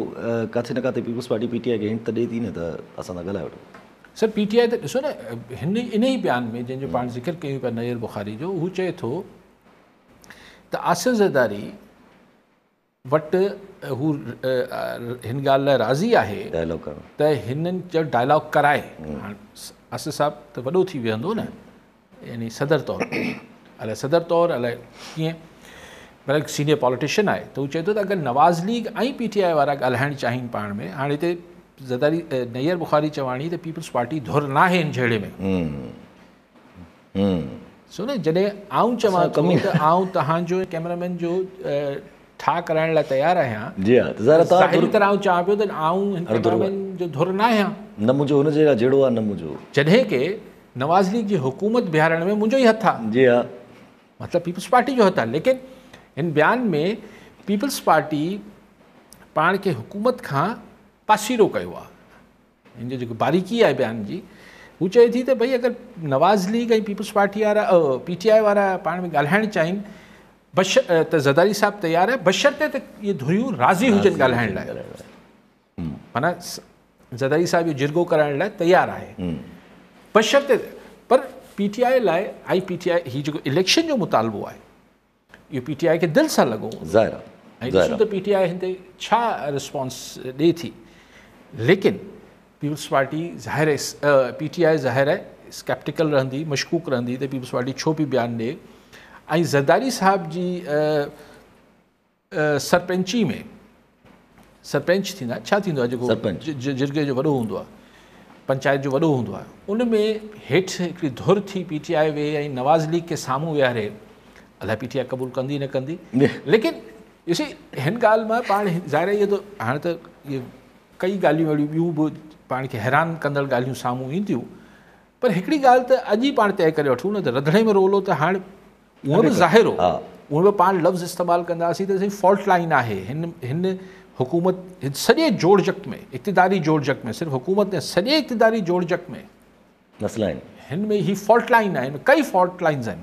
किथे न किथे पीपल्स पार्टी PTI खे हिंट त ॾिए थी न त असां सां ॻाल्हाए वठो। सर PTI त ॾिसो न, हिन इन ई बयान में जंहिंजो पाण ज़िक्र कयूं पिया नैयर बुखारी जो, हू चए थो त आसिफ़ ज़रदारी वटि हू हिन ॻाल्हि लाइ राज़ी आहे त हिननि जो डायलॉग कराए। हाणे आसिफ़ साहिबु त वॾो थी वेंदो न, यानी सदर तौर, अलाए सदर तौर अलाए कीअं, पर सीनियर पॉलिटिशियन आहे, त हू चए थो त अगरि नवाज़ लीग ऐं PTI वारा ॻाल्हाइणु चाहिनि पाण में, हाणे हिते ज़रदारी नैयर बुखारी चवाणी त पीपल्स पार्टी धुर न आहे हिन झेड़े में। सो न, जॾहिं आउं चवां थो त आउं तव्हांजो कैमरामैन जो ठाह कराइण लाइ तयारु आहियां, जी हा, त ज़ाहिर तरह आउं चवां पियो त आउं हिन कैमरामैन जो धुर न आहियां, न मुंहिंजो हुन जे जहिड़ो आहे न मुंहिंजो, जॾहिं की नवाज़ लीग जी हुकूमत बीहारण में मुंहिंजो ई हथु आहे, जी हा, मतिलबु पीपल्स पार्टी जो हथु आहे। लेकिन हिन बयान में पीपल्स पार्टी पाण खे हुकूमत खां पासीरो कयो आहे, हिन जो जेको बारीकी आहे बयान जी, हू चए थी त भई अगरि नवाज़ लीग ऐं पीपल्स पार्टी वारा PTI वारा पाण में ॻाल्हाइणु चाहिनि बश त ज़रदारी साहिबु तयारु आहे, बशर्ते त इहे धुरियूं राज़ी हुजनि ॻाल्हाइण लाइ, माना ज़रदारी साहिबु इहो जिरगो कराइण लाइ तयारु आहे बशर्ते, पर PTI लाइ ऐं PTI हीउ जेको इलेक्शन जो मुतालबो आहे इहो PTI खे दिलि सां लॻो, ज़ाहिर ऐं ॾिसूं त PTI हिन ते छा रिस्पॉन्स ॾिए थी। लेकिन पीपल्स पार्टी ज़ाहिर आहे, PTI ज़ाहिर आहे स्केप्टिकल रहंदी, मशकूक रहंदी त पीपल्स पार्टी छो पई बयान ॾिए। ऐं ज़रदारी साहिब जी सरपंची में, सरपंच थींदा छा थींदो आहे जेको जिरगे जो वॾो हूंदो आहे, पंचायत जो वॾो हूंदो आहे, उन में हेठि हिकिड़ी धुर थी PTI वे ऐं नवाज़ लीग खे साम्हूं विहारे, अलाए PTI क़बूल कंदी न कंदी। लेकिन ॾिसी हिन ॻाल्हि मां पाण ज़ाहिर आहे इहो त हाणे त इहे कई ॻाल्हियूं अहिड़ियूं ॿियूं बि पाण खे हैरान कंदड़ ॻाल्हियूं साम्हूं ईंदियूं, पर हिकिड़ी ॻाल्हि त अॼु ई पाण तय करे वठूं न त रंधणे में रोलो त हाणे उहो बि ज़ाहिर हो, उहो बि पाण लफ़्ज़ इस्तेमालु कंदासीं त फॉल्ट लाइन आहे हिन हिन हुकूमत हिन सॼे जोड़जक में, इक़्तिदारी जोड़जक में, सिर्फ़ु हुकूमत न, सॼे इक़्तिदारी जोड़जक में मसइला आहिनि, हिन में ही फॉल्ट लाइन आहे, हिन में कई फॉल्ट लाइन्स आहिनि।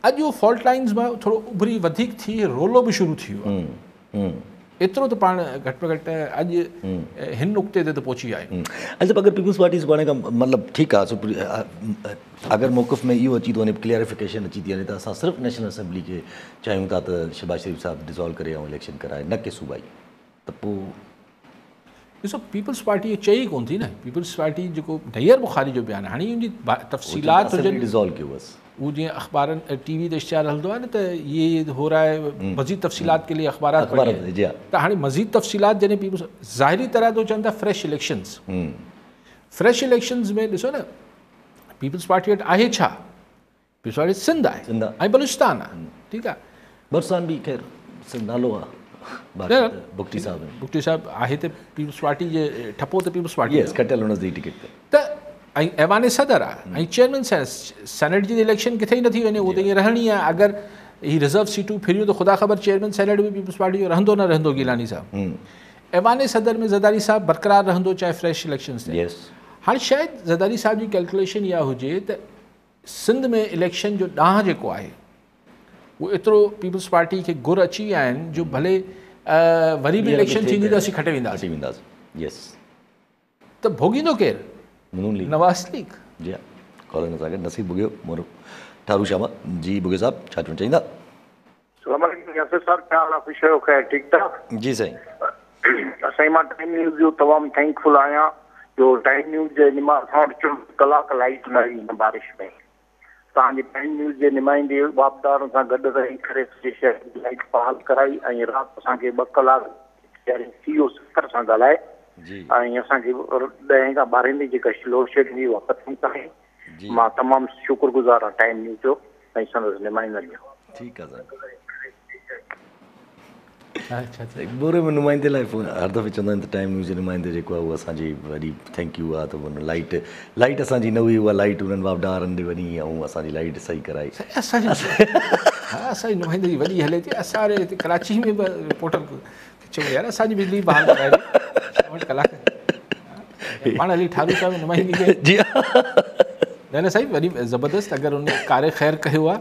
अॼु उहो फॉल्ट लाइन्स मां थोरो उभरी वधीक थी रोलो बि शुरू थी वियो आहे, एतिरो त पाण घटि में घटि अॼु हिन नुक़्ते ते त पहुची विया आहियूं। अच्छा, अगरि पीपल्स पार्टी सुभाणे खां मतिलबु ठीकु आहे, अगरि मौक़िफ़ में इहो अची थो वञे, क्लियरिफिकेशन अची थी वञे त असां सिर्फ़ु नेशनल असेंबली खे चाहियूं था त शहबाज़ शरीफ़ साहिबु डिज़ॉल्व करे ऐं इलेक्शन कराए, न की सूबाई, त पोइ ॾिसो पीपल्स पार्टी चए ई कोन थी न। पीपल्स पार्टी जेको नैयर बुखारी जो बयानु आहे, हाणे हुनजी तफ़सीलात हुजनि, डिज़ॉल्व कयो बसि, उहो जीअं अख़बारनि टीवी ते इश्तिहार हलंदो आहे न त ये हो रहा है, मज़ीद तफ़सीलात के लिए अख़बारात त हाणे मज़ीद तफ़सीलात जॾहिं पीपल्स ज़ाहिरी तरह तो चवनि था फ्रेश इलेक्शंस, फ्रेश इलेक्शंस में ॾिसो न पीपल्स पार्टी वटि आहे छा? पीपल्स पार्टी सिंध आहे ऐं बलूचिस्तान आहे, ठीकु आहे, बलूचिस्तान बि ख़ैर नालो आहे, बुगटी साहिबु, बुगटी साहिबु आहे त पीपल्स पार्टी जे ठपो त पीपल्स पार्टी खटियल हुन जी टिकट त ۽ ايوان صدر آهي ۽ چيئرمين سينيٽ جي اليڪشن ڪٿي ئي نٿي وڃي، اهو ته ائين رهڻي آهي. اگر هي رزرو سيٽون ڦريون ته خدا خبر چيئرمين سينيٽ به پيپلز پارٽي جو رهندو نه رهندو. گيلاني صاحب ايوان صدر ۾ زرداري صاحب برقرار رهندو چاهي فريش اليڪشنز ٿين. هاڻي شايد زرداري صاحب جي ڪيلڪوليشن اها هجي ته سنڌ ۾ اليڪشن جو ڏانهن جيڪو آهي اهو ايترو پيپلز پارٽي کي گر اچي ويا آهن جو ڀلي وري به اليڪشن ٿيندي ته اسين کٽي وينداسين. ته ڀوڳيندو ڪير؟ نون ليگ. نواز ليگ. جي ها ڪالر سان گڏ نصير ٻگهيو مور ٺارو شاهه مان. جي ٻگهيو صاحب ڇا چوڻ چاهيندا؟ سلام عليڪم ياسر صاحب ڇا حال آ خوش آهيو خير ٺيڪ ٺاڪ؟ جي سائين. سائين مان ٽائيم نيوز جو تمام ٿينڪ فل آهيان جو ٽائيم نيوز جي نما اسان وٽ 24 ڪلاڪ لائيٽ نه هئي هن بارش ۾ توهان جي ٽائيم نيوز جي نمائندي واپڊارن سان گڏ رهي ڪري سڄي شهر جي لائيٽ بحال ڪرائي ۽ رات اسان کي 2 ڪلاڪ سي او سکر سان ڳالهائي ۽ اسان کي 10 کان 12 تائين جيڪا لوڊ شيڊنگ هئي اها ختم ڪرائي. مان تمام شڪر گذار آهيان ٽائيم نيوز جو ۽ سندس نمائندن جو. ٺيڪ آ سائين. بوري ۾ نمائندي لاء فون هر دفعي چوندا آهن ته ٽائيم نيوز جي نمائندي جيڪو آهي اهو اسان جي وڏي thank you آهي ته ان لائيٽ لائيٽ اسان جي نه هئي اها لائيٽ انهن واپڊا وارن ڏي وڃي ۽ اسان جي لائيٽ صحيح ڪرائي. اسان جي اسان جي نمائندي جي وڏي هلي ٿي اسان واري هتي ڪراچي ۾ به رپورٽر چيو يار اسان جي بجلي بحال ڪرائي ڏي 64 ڪلاڪ پاڻ هلي ٺارو شاهه ۾ نمائندگي ڪئي. جي نه نه سائين وڏي زبردست اگر ان ڪار خير ڪيو آ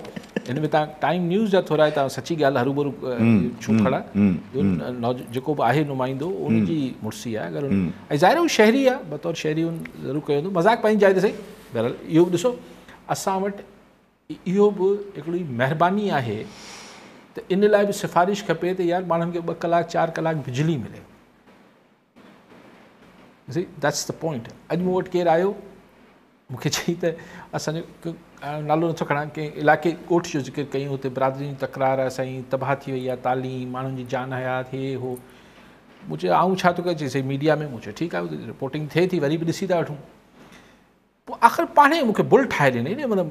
ان ۾ تان ٽائيم نيوز جا ٿورا تان سچي ڳالهه هروڀرو ڇو کڙا جيڪو به آهي نمائندو ان جي مڙسي آ اگر ۽ ظاهر هو شهري آ بطور شهري ان ضرور ڪيو هوندو مذاق پنهنجي جاء تي سائين بهرحال اهو به ڏسو اسان وٽ اهو به هڪڙي مهرباني آهي ته ان لاء به سفارش کپي ته يار ماڻهن کي 2 ڪلاڪ 4 ڪلاڪ بجلي ملي. That's the point. اڄ مون وٽ ڪير آيو مون کي چئي ته اسان جو نالو نٿو کڻان ڪنهن علائقي ڳوٺ جو ذڪر ڪيون هتي برادرين جي تڪرار آهي سائين تباهه ٿي وئي آهي تعليم ماڻهن جي جان حيات هي هو. مون چيو آئون ڇا ٿو ڪري چئي سائين ميڊيا ۾ مون چيو ٺيڪ آهي رپورٽنگ ٿئي ٿي وري به ڏسي ٿا وٺون. پوء آخر پاڻهي مون کي بل ٺاهي ڏنائين نه مطلب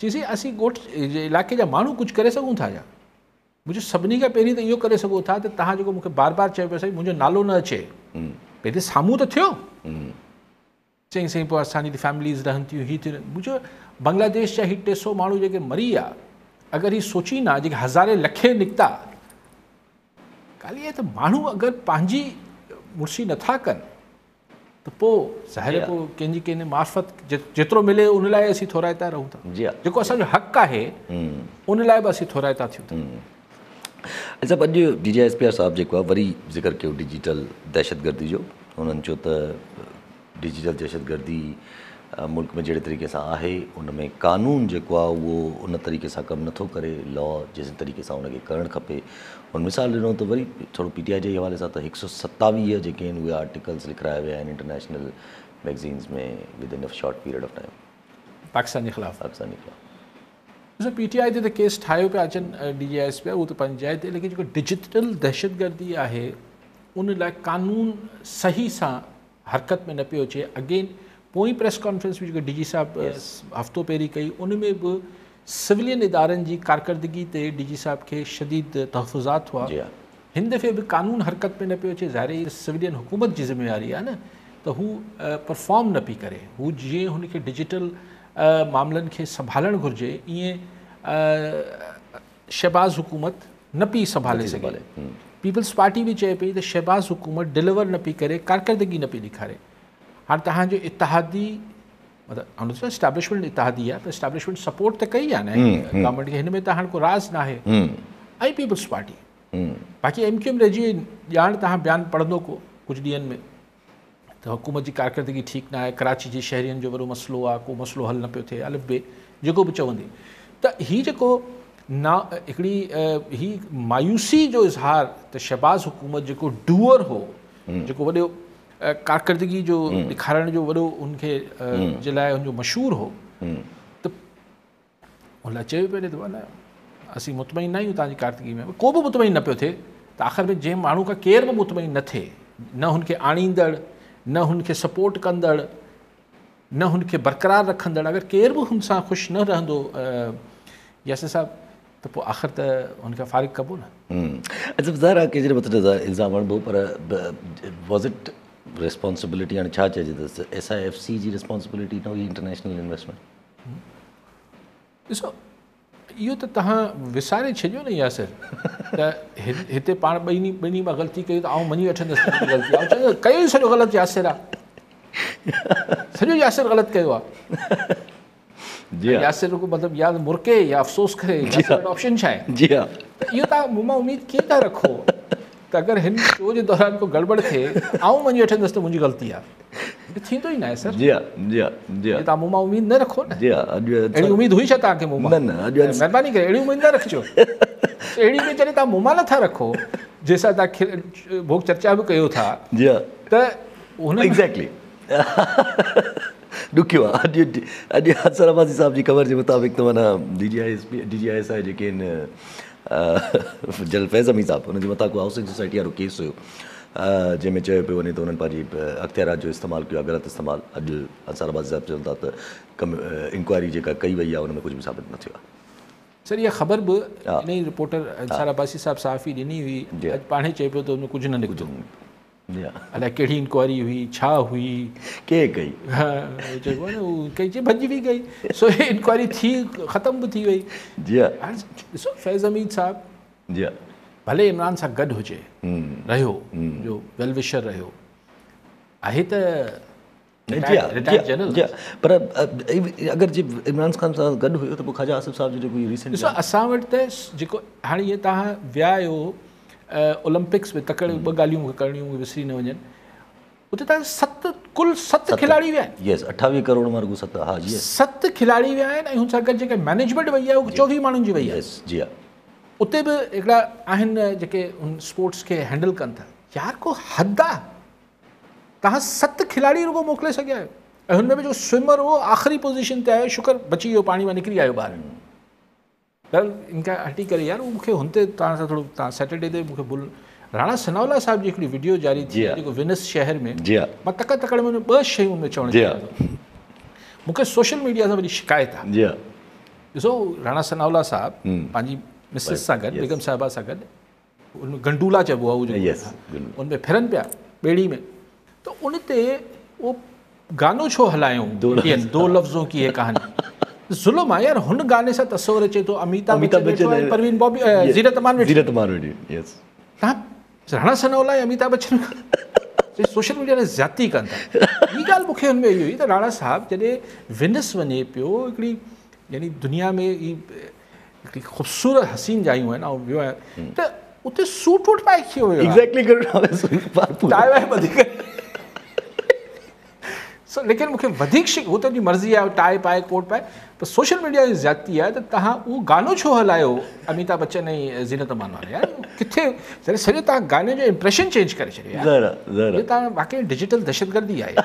چيس اسين ڳوٺ جي علائقي جا ماڻهو ڪجهه ڪري سگهون ٿا ڇا؟ مون چيو سڀني کان پهرين ته اهو ڪري سگهو ٿا ته توهان جيڪو مون کي بار بار چئو پيا سائين منهنجو نالو نه اچي پهرين سامهون ته ٿيو. چيائين سائين پوء اسان جي فيمليز رهن ٿيون هي ٿيون. مون چيو بنگلاديش جا هي 300 ماڻهو جيڪي مري ويا اگر هي سوچين ها جيڪي هزارين لکين نڪتا ڳالهه اها ته ماڻهو اگر پنهنجي مڙسي نٿا ڪن ته پوء ظاهر آهي پوء ڪنهن جي ڪنهن معرفت جيترو ملي ان لاء اسين ٿورائتا رهون ٿا. جيڪو اسان جو حق آهي ان لاء به اسين ٿورائتا ٿيون ٿا. علي صاحب اڄ D G I S P R صاحب جيڪو آهي وري ذڪر ڪيو ڊجيٽل دهشتگردي جو انهن چيو ته ڊجيٽل دهشتگردي ملڪ ۾ جهڙي طريقي سان آهي ان ۾ قانون جيڪو آهي اهو ان طريقي سان ڪم نٿو ڪري لا جنهن طريقي سان ان کي ڪرڻ کپي هن مثال ڏنو ته وري ٿورو پي ٽي آء جي حوالي سان ته 127 جيڪي آهن اهي آرٽيڪلز لکرايا ويا آهن international magazines ۾ within a short period of time Pakistan جي خلاف. پاڪستان جي خلاف. ڏسو پي ٽي آء تي ته ڪيس ٺاهيو پيا اچن D G I S P R اهو ته پنهنجي جاء تي ليڪن جيڪو ڊجيٽل دهشتگردي آهي ان لاء قانون صحيح سان حرڪت ۾ نه پيو اچي. اگين پوئين پريس ڪانفرنس به جيڪو ڊي جي صاحب هفتو پهرين ڪئي ان ۾ به سولين ادارن جي ڪارڪردگي تي ڊي جي صاحب کي شديد تحفظات هئا. هن دفعي به قانون حرڪت ۾ نه پيو اچي. ظاهر آهي سولين حڪومت جي ذميواري آهي نه ته هو پرفارم نه پئي ڪري. هو جيئن هن کي ڊجيٽل معاملن کي سنڀالڻ گهرجي ائين شهباز حڪومت نه پئي سنڀالي سگهي. پيپلز پارٽي به چئي پئي ته شهباز حڪومت ڊليور نه پئي ڪري، ڪارڪردگي نه پئي ڏيکاري. هاڻي توهان جو اتحادي مطلب هن چيو اسٽيبلشمينٽ اتحادي آهي پر اسٽيبلشمينٽ سپورٽ ته ڪئي آهي نه گورنمينٽ کي، هن ۾ ته هاڻي ڪو راز نه آهي. ۽ پيپلز پارٽي باقي ايم ڪيو ايم رهجي وئي. ڄاڻ توهان بيان پڙهندو ڪو ڪجهه ڏينهن ۾ ته حڪومت جي ڪارڪردگي ٺيڪ نه آهي، ڪراچي جي شهرين جو وڏو مسئلو آهي، ڪو مسئلو حل نه پيو ٿئي، الف بي جيڪو به چوندي ته هي جيڪو نا هڪڙي هي مايوسي جو اظهار ته شهباز حڪومت جيڪو ڊوئر هو، جيڪو وڏو ڪارڪردگي جو ڏيکارڻ جو وڏو ان کي جي لاء ان جو مشهور هو ته ان لاء چيو پيو ته نه اسين مطمئن نه آهيون توهان جي ڪارڪردگي ۾، ڪو به مطمئن نه پيو ٿئي ته آخر ۾ جنهن ماڻهو کان ڪير به مطمئن نه ٿئي، نه هن کي آڻيندڙ، نه هن کي سپورٽ ڪندڙ، نه هن کي برقرار رکندڙ، اگر ڪير به هن سان خوش نه رهندو ياسر صاحب ته پوء آخر ته هن کي فارغ ڪبو نه. اچا ظاهر آهي ڪنهن جي مٿان الزام هڻبو پر واز it रिस्पॉन्सिबिलिटी हाणे छा चइजे त S I F C ji responsibility न हुई इंटरनेशनल इन्वेस्टमेंट? ॾिसो इहो त तव्हां विसारे छॾियो न यासिर, त हिते पाण ॿिन्ही मां ग़लती कई त आउं मञी वठंदसि ग़लती, आउं चवंदुसि कयो ई सॼो ग़लति यासिर आहे, सॼो यासिर ग़लति कयो आहे। जी यासिर को मतिलबु या मुरके या अफ़सोस करे, यासिर वटि ऑप्शन छा आहे? जी हा, त इहो तव्हां मूं मां उमेद कीअं था रखो त अगरि हिन शो जे दौरान को गड़बड़ थिए आउं मञी वठंदसि त मुंहिंजी ग़लती आहे? थींदो ई न आहे सर। जी हा जी हा जी हा, तव्हां मूं मां उमेद न रखो न। जी हा, अॼु अहिड़ी उमेद हुई छा तव्हांखे मूं मां? न न, अॼु महिरबानी करे अहिड़ी उमेद न रखिजो। अहिड़ी उमेद जॾहिं तव्हां मूं मां नथा रखो, जंहिंसां तव्हां भोग चर्चा बि कयो था। जी हा, त हुन एग्ज़ैक्टली ॾुखियो आहे। अॼु अॼु अंसर अब्बासी साहिब जी ख़बर जे मुताबिक़ त माना D G I S P D G I S I जेके आहिनि जनरल फैज़ हमीद साहिबु, हुनजे मथां को हाउसिंग सोसाइटी वारो केस हुयो जंहिंमें चयो पियो वञे त हुननि पंहिंजी अख़्तियारात जो इस्तेमालु कयो आहे, ग़लति इस्तेमालु। अॼु अंसार अब्बासी साहिबु चवनि था त कम इंक्वायरी जेका कई वई आहे हुन में कुझु बि साबित न थियो आहे। सर इहा ख़बर बि इन ई रिपोर्टर अंसार अब्बासी साहिबु सहाफ़ी ॾिनी हुई, अॼु पाण ई चए पियो त हुन में कुझु न निकितो। अलाए कहिड़ी इंक्वायरी हुई, छा हुई, के कई, हा चइबो आहे न, उहो कई चए भॼी बि गई, सो इंक्वायरी थी ख़तमु बि थी वई। जी हा, हाणे ॾिसो फैज़ हमीद साहिबु, जी हा, भले इमरान सां गॾु हुजे रहियो, जो वेल विशर रहियो आहे त रिटायर्ड जनरल, पर अगरि जे इमरान ख़ान सां गॾु हुयो त पोइ ख्वाजा आसिफ़ साहिबु जो जेको रिसेंट ॾिसो असां वटि त जेको हाणे ईअं तव्हां विया आहियो ओलंपिक्स में, तकड़ ॿ ॻाल्हियूं मूंखे करणियूं विसरी न वञनि। उते तव्हां कुल 7 खिलाड़ी विया आहिनि। यस, 28 करोड़ मां रुॻो 7। हा जी, 7 खिलाड़ी विया आहिनि ऐं हुन सां गॾु जेका मैनेजमेंट वई आहे उहो 24 माण्हुनि जी वई आहे। यस जी हा, उते बि हिकिड़ा आहिनि जेके हुन स्पोर्ट्स खे हैंडल कनि था। यार को हद आहे, तव्हां 7 खिलाड़ी रुॻो मोकिले सघिया आहियो ऐं हुन में बि जो स्विमर हो आख़िरी पोज़ीशन ते आयो, शुक्र बची वियो, पाणी मां निकिरी आयो ॿाहिरि। बहरहाल इनका हटी करे यार मूंखे हुन ते तव्हां सां थोरो तव्हां सैटरडे ते मूंखे भुल राणा सनाउला साहिब जी हिकिड़ी वीडियो जारी थी जेको वेनिस शहर में, मां तकड़ तकड़ में ॿ शयूं में चवणु चाहियां थो। मूंखे सोशल मीडिया सां वॾी शिकायत आहे। ॾिसो राणा सनाउला साहिबु पंहिंजी मिसिस सां गॾु, बेगम साहिबा सां गॾु, उन गंडूला चइबो आहे उहो जेको, उन में फिरनि पिया ॿेड़ी में, त उन ते उहो गानो छो हलायूं, दो लफ़्ज़ों की है कहानी। ज़ुल्म आहे यार, हुन गाने सां तस्वुर अचे थो अमिताभ बच्चन, परवीन बॉबी, ज़ीनत अमान वेठी, ज़ीनत अमान वेठी। यस, तव्हां राणा सनाउला ऐं अमिताभ बच्चन सोशल मीडिया ते ज़्यादती कनि था। ॿी ॻाल्हि मूंखे हुन में इहा हुई त राणा साहिबु जॾहिं वेनिस वञे पियो, हिकिड़ी यानी दुनिया में हिकिड़ी ख़ूबसूरत हसीन जायूं आहिनि, ऐं वियो आहियाँ त उते सूट वूट पाए थियो वियो। एग्ज़ैक्टली, टाई वाई ॿधी करे। सो लेकिन मूंखे वधीक उहो त मर्ज़ी आहे टाई पाए कोट पाए, पर सोशल मीडिया जी ज़्यादती आहे त तव्हां उहो गानो छो हलायो अमिताभ बच्चन ऐं ज़ीनत अमान वारो? यार किथे सॼो तव्हां गाने जो इम्प्रेशन चेंज करे छॾियो यार। ज़रा तव्हां वाकई डिजिटल दहशतगर्दी आहे।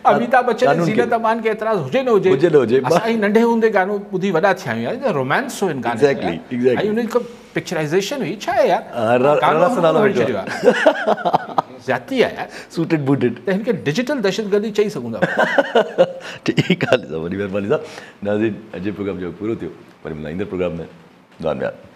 अमिताभ बच्चन ज़ीनत अमान खे एतिराज़ हुजे न हुजे, असां नंढे हूंदे गानो ॿुधी वॾा थिया आहियूं यार, रोमांस हो इन गाने। एग्ज़ैक्टली एग्ज़ैक्टली, ऐं हुन पिक्चराइज़ेशन हुई छा आहे यार, ज़्यादती आहे यार, सूटेड बूटेड। त हिनखे डिजिटल दहशतगर्दी चई सघूं था। ठीकु आहे, वॾी महिरबानी साहिबु। नाज़रीन, अॼु प्रोग्राम जो पूरो थियो, वरी मिलंदा ईंदड़ प्रोग्राम में। दुआ में।